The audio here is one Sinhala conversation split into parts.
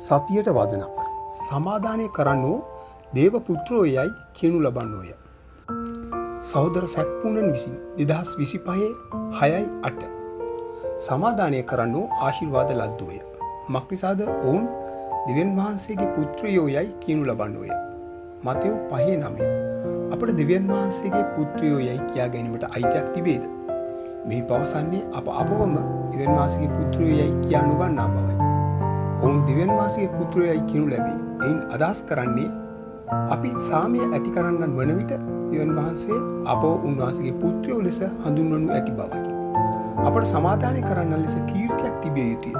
සතියට වදනක්. සමාදානය කරන්නෝ දේව පුත්‍රයෝ යයි කියනු ලබන්නෝය. සහෝදර සැක්පූනන් විසින් 2025 6.8. සමාදානය කරන්නෝ ආශිර්වාද ලද්දෝය. මක්නිසාද ඔවුන් දෙවියන් වහන්සේගේ පුත්‍රයෝ යයි කියනු ලබන්නෝය. මතෙව් 5:9. අපට දෙවියන් වහන්සේගේ පුත්‍රයෝ යයි කියා ගැනීමට අයිතියක් තිබේද? මෙහි පවසන්නේ අප අපවම දෙවියන් වහන්සේගේ පුත්‍රයෝ යයි කියා නොගන්නා බවයි. ඔවුන් දෙවියන් වහන්සේගේ පුත්‍රයෝ යයි කියනු ලැබේ. එයින් අදහස් කරන්නේ අපි සාමය ඇති කරන්නන් වන විට දෙවියන් වහන්සේ අපව උන්වහන්සේගේ පුත්‍රයෝ ලෙස හඳුන්වනු ඇති බවයි. අපට සමාදානය කරන්නන් ලෙස කීර්තියක් තිබිය යුතුය.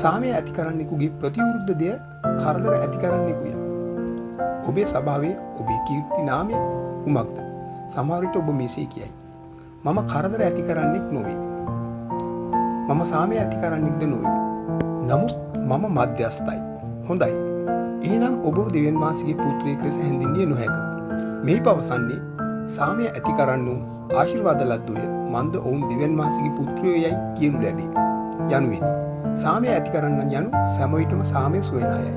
සාමය ඇති කරන්නෙකුගේ ප්‍රතිවිරුද්ධ දෙය කරදර ඇති කරන්නෙකුය. ඔබේ සභාවේ ඔබේ කීර්ති නාමය කුමක්ද? සමහර විට ඔබ මෙසේ කියයි. මම කරදර ඇති කරන්නෙක් නොවේ. මම සාමය ඇති කරන්නෙක්ද නොවේ. නමුත් මම මධ්‍යස්ථයි. හොඳයි. එහෙනම් ඔබ දෙවියන් වහන්සේගේ පුත්‍රයෙක් ලෙස හැඳින්විය නොහැක. මෙහි පවසන්නේ සාමය ඇති කරන්නෝ ආශිර්වාද ලද්දෝය, මන්ද ඔවුන් දෙවියන් වහන්සේගේ පුත්‍රයෝ යයි කියනු ලැබේ. යනුවෙනි. සාමය ඇති කරන්නන් යනු සෑම විටම සාමය සොයන අයයි.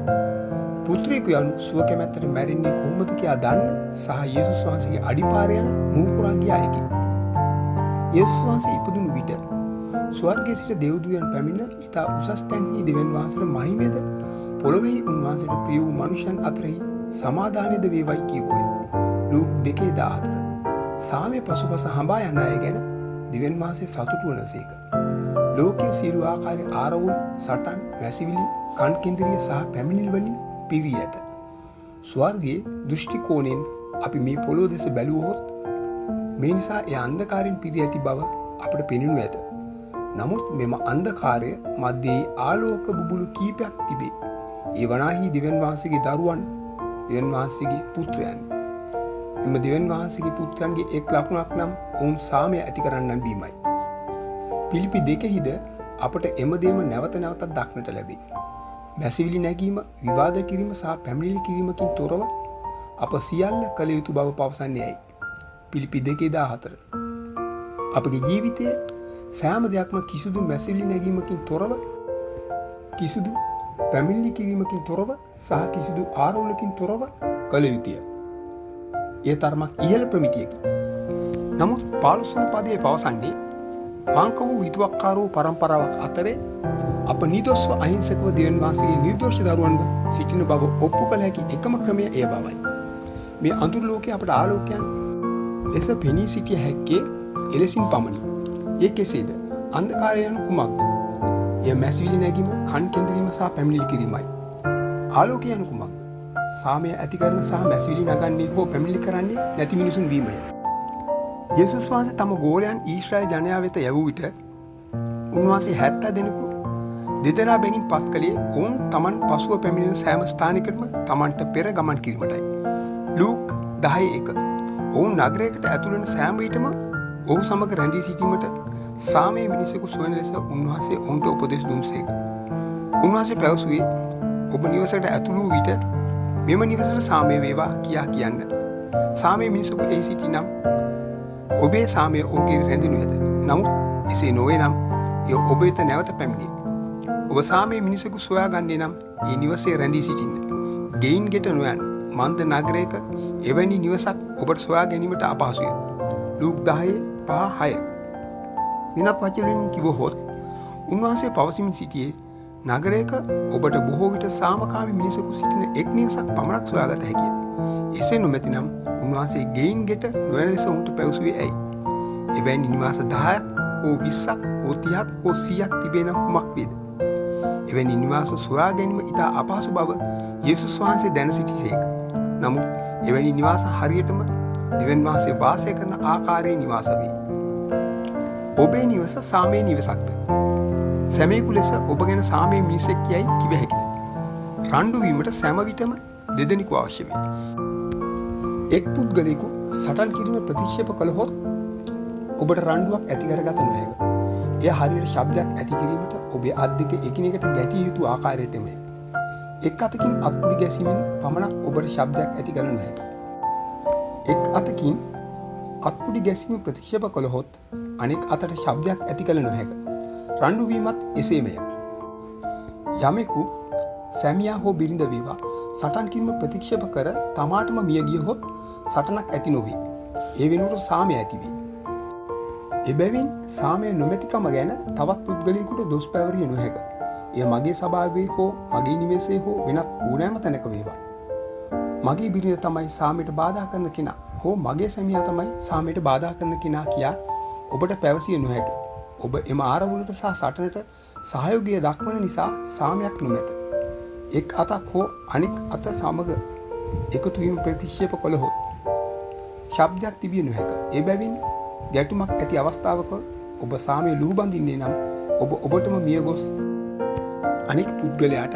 පුත්‍රයෙකු යනු සුව කැමැත්තට මැරෙන්නේ කොහොමද කියා දන්න සහ යේසුස් වහන්සේගේ අඩිපාර යන මුහුකුරා ගිය අයකි. යේසුස් වහන්සේ ඉපදුණු විට ස්වර්ගයේ සිට දෙව්දූතයන් පැමිණ ඉතා උසස් තැන්හි දෙවියන් වහන්සේට මහිමයද පොළොවෙහි උන්වහන්සේට ප්‍රිය වූ මනුෂ්‍යයන් අතරෙහි සමාදානයද වේවයි කීවෝය. ලූක් 2:14. සාමය පසුපස හඹා යන අය ගැන දෙවියන් වහන්සේ සතුටු වනසේක. ලෝකයේ සියලු ආකාරයේ ආරවුල්, සටන්, වැසිවිලි, කන් කෙඳිරිය සහ පැමිණිලි වලින් පිරී ඇත. ස්වර්ගයේ දෘෂ්ටි කෝණයෙන් අපි මේ පොළොව දෙස බැලුවහොත් මේ නිසා එය අන්ධකාරයෙන් පිරී ඇති බව අපට පෙනෙනු ඇත. නමුත් මෙම අන්ධකාරය මධ්‍යයේ ආලෝක බුබුලු කීපයක් තිබේ. ඒ වනාහි දෙවියන් වහන්සේගේ දරුවන්, දෙවියන් වහන්සේගේ පුත්‍රයන්. එම දෙවියන් වහන්සේගේ පුත්‍රයන්ගේ එක් ලකුණක් නම් ඔවුන් සාමය ඇති කරන්නන් වීමයි. පිලිපි දෙකෙහිද අපට එම දේම නැවත නැවතත් දක්නට ලැබේ. මැසිවිලි නැගීම, විවාද කිරීම සහ පැමිණිලි කිරීමකින් තොරව අප සියල්ල කළ යුතු බව පවසන්නේ ඇයි? පිලිපි 2:14. අපගේ ජීවිතය සෑම දෙයක්ම කිසිදු මැසිවිලි නැගීමකින් තොරව, කිසිදු පැමිණිලි කිරීමකින් තොරව සහ කිසිදු ආරවුලකින් තොරව කළ යුතුය. එය තරමක් ඉහළ ප්‍රමිතියකි. නමුත් 15 වන පදයේ පවසන්නේ වංක වූ හිතුවක්කාර වූ පරම්පරාවක් අතරේ අප නිදොස්ව අහිංසකව දෙවියන් වහන්සේගේ නිර්දෝෂ දරුවන්ව සිටින බව ඔප්පු කළ හැකි එකම ක්‍රමය එය බවයි. මේ අඳුරු ලෝකයේ අපට ආලෝකයන් ලෙස පෙනී සිටිය හැක්කේ එලෙසින් පමණි. ඒ කෙසේද? අන්ධකාරය යනු කුමක්ද? එය මැසිවිලි නැගීම, කන් කෙඳිරීම සහ පැමිණිලි කිරීමයි. ආලෝකය යනු කුමක්ද? සාමය ඇති කරන සහ මැසිවිලි නගන්නේ හෝ පැමිණිලි කරන්නේ නැති මිනිසුන් වීමය. යේසුස් වහන්සේ තම ගෝලයන් ඊශ්‍රායල් ජනයා වෙත යැවූ විට උන්වහන්සේ 70 දෙනෙකු දෙදෙනා බැගින් පත් කළේ ඔවුන් තමන් පසුව පැමිණෙන සෑම ස්ථානයකටම තමන්ට පෙර ගමන් කිරීමටයි. ලූක් 10:1. ඔවුන් නගරයකට ඇතුල් වන සෑම විටම ඔහු සමග රැඳී සිටීමට සාමයේ මිනිසෙකු සොයන ලෙස උන්වහන්සේ ඔවුන්ට උපදෙස් දුන්සේක. උන්වහන්සේ පැවසුවේ ඔබ නිවසට ඇතුළු වූ විට මෙම නිවසට සාමය වේවා කියා කියන්න. සාමයේ මිනිසෙකු එහි සිටිනම් ඔබේ සාමය ඔහුගේ රැඳෙනු ඇත. නමුත් එසේ නොවේ නම් එය ඔබ වෙත නැවත පැමිණේ. ඔබ සාමයේ මිනිසෙකු සොයා ගන්නේ නම් ඒ නිවසේ රැඳී සිටින්න. ගෙයින් ගෙට නොයන්න. මන්ද නගරයක එවැනි නිවසක් ඔබට සොයා ගැනීමට අපහසුය. ලූක් 10:5-6. වෙනත් වචන වලින් කිවහොත් උන්වහන්සේ පවසමින් සිටියේ නගරයක ඔබට බොහෝ විට සාමකාමී මිනිසෙකු සිටින එක් නිවසක් පමණක් සොයාගත හැකිය. එසේ නොමැතිනම් උන්වහන්සේ ගෙයින් ගෙට නොයන ලෙස ඔවුන්ට පැවසුවේ ඇයි? එවැනි නිවාස 10ක් හෝ 20ක් හෝ 30ක් හෝ 100ක් තිබේ නම් කුමක් වේද? එවැනි නිවාස සොයා ගැනීම ඉතා අපහසු බව යේසුස් වහන්සේ දැන සිටිසේක. නමුත් එවැනි නිවාස හරියටම දෙවියන් වහන්සේ වාසය කරන ආකාරයේ නිවාස වේ. ඔබේ නිවස සාමයේ නිවසක්ද? සැමයෙකු ලෙස ඔබ ගැන සාමයේ මිනිසෙක් යයි කිව හැකිද? රණ්ඩු වීමට සෑම විටම දෙදෙනෙකු අවශ්‍ය වේ. එක් පුද්ගලයෙකු සටන් කිරීම ප්‍රතික්ෂේප කළහොත් ඔබට රණ්ඩුවක් ඇති කරගත නොහැක. එය හරියට ශබ්දයක් ඇති කිරීමට ඔබේ අත් දෙක එකිනෙකට ගැටිය යුතු ආකාරයටමය. එක් අතකින් අත්පුඩි ගැසීමෙන් පමණක් ඔබට ශබ්දයක් ඇති කළ නොහැක. එක් අතකින් අත්පුඩි ගැසීම ප්‍රතික්ෂේප කළහොත් අනෙක් අතට ශබ්දයක් ඇති කළ නොහැක. රණ්ඩු වීමත් එසේමය. යමෙකු සැමියා හෝ බිරිඳ වේවා සටන් කිරීම ප්‍රතික්ෂේප කර තමාටම මිය ගියහොත් සටනක් ඇති නොවේ. ඒ වෙනුවට සාමය ඇති වේ. එබැවින් සාමය නොමැතිකම ගැන තවත් පුද්ගලයෙකුට දොස් පැවරිය නොහැක. එය මගේ සභාවේ හෝ මගේ නිවෙසේ හෝ වෙනත් ඕනෑම තැනක වේවා. මගේ බිරිඳ තමයි සාමයට බාධා කරන කෙනා හෝ මගේ සැමියා තමයි සාමයට බාධා කරන කෙනා කියා ඔබට පැවසිය නොහැක. ඔබ එම ආරවුලට සහ සටනට සහයෝගය දක්වන නිසා සාමයක් නොමැත. එක් අතක් හෝ අනෙක් අත සමග එකතු වීම ප්‍රතික්ෂේප කළහොත් ශබ්දයක් තිබිය නොහැක. එබැවින් ගැටුමක් ඇති අවස්ථාවක ඔබ සාමය ලුහු බඳින්නේ නම් ඔබ ඔබටම මිය ගොස් අනෙක් පුද්ගලයාට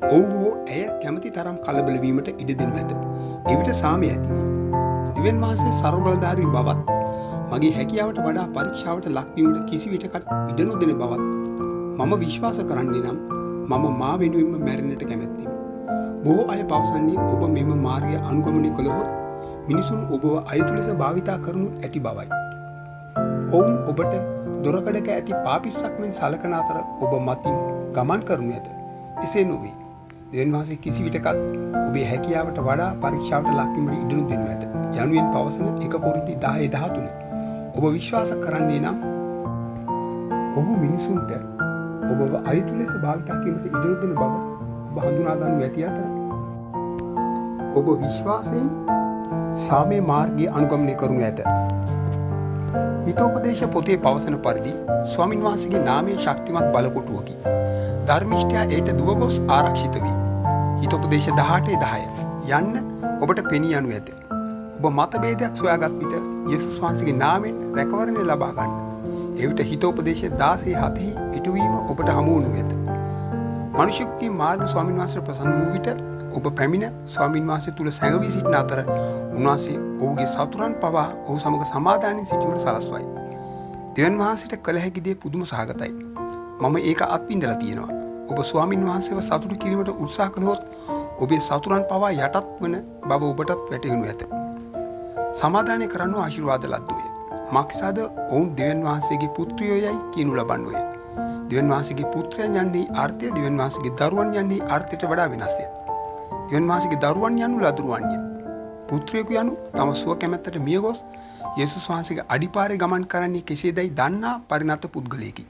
ඔහු හෝ ඇය කැමති තරම් කලබල වීමට ඉඩ දෙනු ඇත. එවිට සාමය ඇති වේ. දෙවියන් වහන්සේ සර්ව බලධාරී බවත් මගේ හැකියාවට වඩා පරීක්ෂාවට ලක්වීමට කිසි විටකත් ඉඩ නොදෙන බවත් මම විශ්වාස කරන්නේ නම් මම මා වෙනුවෙන්ම මැරෙන්නට කැමැත්තෙමි. බොහෝ අය පවසන්නේ ඔබ මෙම මාර්ගය අනුගමනය කළහොත් මිනිසුන් ඔබව අයුතු ලෙස භාවිතා කරනු ඇති බවයි. ඔවුන් ඔබට දොරකඩක ඇති පාපිස්සක් මෙන් සලකන අතර ඔබ මතින් ගමන් කරනු ඇත. එසේ නොවේ. දෙවියන් වහන්සේ කිසි විටකත් ඔබේ හැකියාවට වඩා පරීක්ෂාවට ලක්වීමට ඉඩ නොදෙනු ඇත. යනුවෙන් පවසන 1 කොරින්ති 10:13. ඔබ විශ්වාස කරන්නේ නම් ඔහු මිනිසුන්ට ඔබව අයුතු ලෙස භාවිතා කිරීමට ඉඩ නොදෙන බව ඔබ හඳුනා ගනු ඇති අතර ඔබ විශ්වාසයෙන් සාමයේ මාර්ගය අනුගමනය කරනු ඇත. හිතෝපදේශ පොතේ පවසන පරිදි ස්වාමින් වහන්සේගේ නාමය ශක්තිමත් බලකොටුවකි. ධර්මිෂ්ඨයා එයට දුව ගොස් ආරක්ෂිත වේ. හිතෝපදේශ 18:10 යන්න ඔබට පෙනී යනු ඇත. ඔබ මතභේදයක් සොයාගත් විට යේසුස් වහන්සේගේ නාමයෙන් රැකවරණය ලබා ගන්න. එවිට හිතෝපදේශ 16:7 ඉටුවීම ඔබට හමු වනු ඇත. මනුෂ්‍යයෙකුගේ මාර්ග ස්වාමින් වහන්සේට ප්‍රසන්න වූ විට ඔබ පැමිණ ස්වාමින් වහන්සේ තුල සැඟවී සිටින අතර උන්වහන්සේ ඔහුගේ සතුරන් පවා ඔහු සමග සමාදානයෙන් සිටීමට සලස්වයි. දෙවියන් වහන්සේට කළ හැකි දේ පුදුම සහගතයි. මම ඒක අත්විඳලා තියෙනවා. ඔබ ස්වාමින් වහන්සේව සතුටු කිරීමට උත්සාහ කළහොත් ඔබේ සතුරන් පවා යටත් වන බව ඔබටත් වැටහෙනු ඇත. සමාදානය කරන්නෝ ආශිර්වාද ලද්දෝය. මක්නිසාද ඔවුන් දෙවියන් වහන්සේගේ පුත්‍රයෝ යයි කියනු ලබන්නෝය. දෙවියන් වහන්සේගේ පුත්‍රයන් යන්නේ අර්ථය දෙවියන් වහන්සේගේ දරුවන් යන්නේ අර්ථයට වඩා වෙනස්ය. දෙවියන් වහන්සේගේ දරුවන් යනු ලදරුවන්ය. පුත්‍රයෙකු යනු තම සුව කැමැත්තට මිය ගොස් යේසුස් වහන්සේගේ අඩිපාරේ ගමන් කරන්නේ කෙසේදයි දන්නා පරිණත පුද්ගලයෙකි.